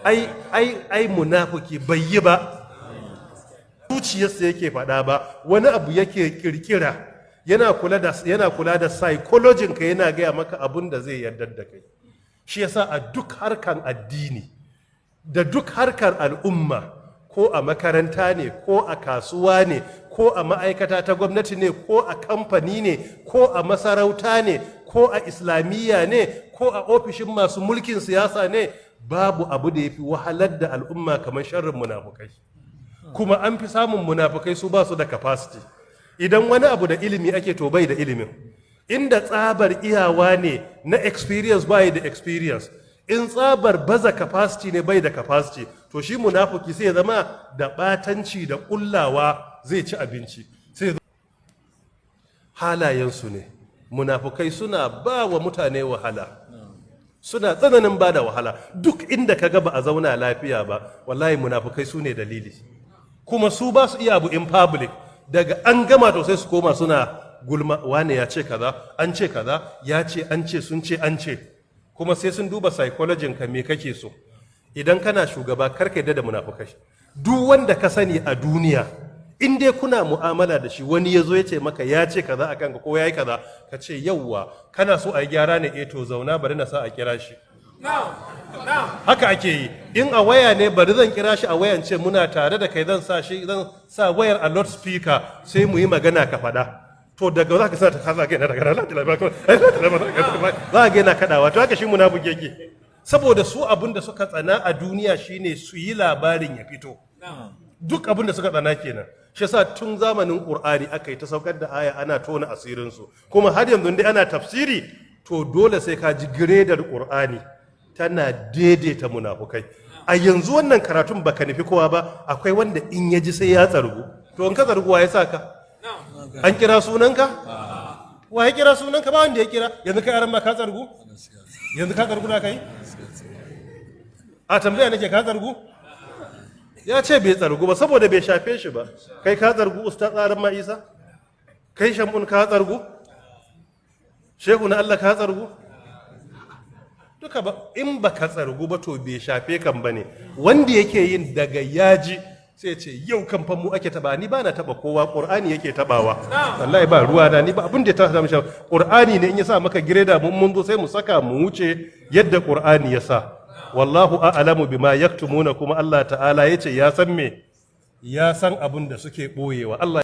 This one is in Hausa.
Ai ai ai, munafiki bai yi ba, zuciyarsa yake faɗa ba, wani abu yake kirkira. Yana kula da psychology ka, yana gaya maka abun da zai yarda da kai. Shi yasa a duk harkan addini da duk harkar al'umma, ko a makaranta ne, ko a kasuwa ne, ko a ma'aikata ta gwamnati ne, ko a kamfani ne, ko a masarauta ne, ko a islamiyya ne, ko a ofishin masu mulkin siyasa ne, babu abu da ya fi wahalar da al'umma kamar sharrin munafukai. Kuma an fi samun munafukai su ba su da capacity. Idan wani abu da ilimi ake, to bai da ilimin. Inda tsabar iyawa ne na experience, bai da experience. In tsabar baza capacity ne, bai da capacity. To shi munafuki sai ya zama da batanci da kullawa zai ci abinci. Sai halayensu ne, munafukai suna ba wa mutane wahala, suna tsananin ba da wahala. Duk inda ka ga ba a zauna lafiya ba, wallahi munafukai su ne dalili. Kuma su ba su iya abu in public. Daga an gama, to sai su koma suna gulma: wane ya ce kaza, an ce kaza, ya ce an ce, sun ce an ce. Kuma sai sun duba psychology ka, me kake so. Idan kana shugaba, kar ka yadda da munafukai. Duk wanda ka sani a duniya, in dai kuna mu'amala da shi, wani ya zo ya ce maka ya ce kaza a kanka ko ya yi kaza, ka ce, "Yauwa, kana so a yi gyara ne? Eh, to zauna, bari na sa a kira shi." Haka ake yi. In a waya ne, bari zan kira shi a wayan, ce muna tare da kai, zan sa shi, zan sa wayar a loudspeaker, sai mu yi magana, ka faɗa. To daga za ka sa ta kasa kai na daga za ka ga yana kaɗawa. To haka shi munafiki yake, saboda su abin da suka tsana a duniya shine su yi labarin ya fito. Duk abin da suka tsana kenan. Shi yasa tun zamanin Qur'ani aka yi ta saukar da aya ana tona asirinsu. Kuma har yanzu dai ana tafsiri, to dole sai ka ji giredar Qur'ani tana daidaita munafukai. A yanzu wannan karatun baka nufi kowa ba, akwai wanda in ya ji sai ya tsargu. To in ka tsargu, wa ya sa ka? An kira sunanka? Wa ya kira sunanka? Ba wanda ya kira. Yanzu kai aran ma ka tsargu? Yanzu ka tsargu da kai? A tambaya nake, ka tsargu? Ya ce bai tsargu ba saboda bai shafe shi ba. Kai ka tsargu, Ustaz Aran ma Isa? Kai Shamun, ka tsargu? Shehu na Allah, ka tsargu? Duka ba. In ba ka tsargu ba, to bai shafe kan ba ne. Wanda yake yin daga yaji sai ce, "Yau kan fa mu ake taba." Ni ba na taba kowa, Qur'ani yake tabawa. Wallahi ba ruwa na ni ba abin da ta samu. Qur'ani ne in ya sa maka gireda, mun zo sai mu saka mu wuce yadda Qur'ani ya sa. Wallahu a'lamu bima yaktumuna. Kuma Allah Ta'ala yace ya san me, ya san abin da suke boyewa. Allah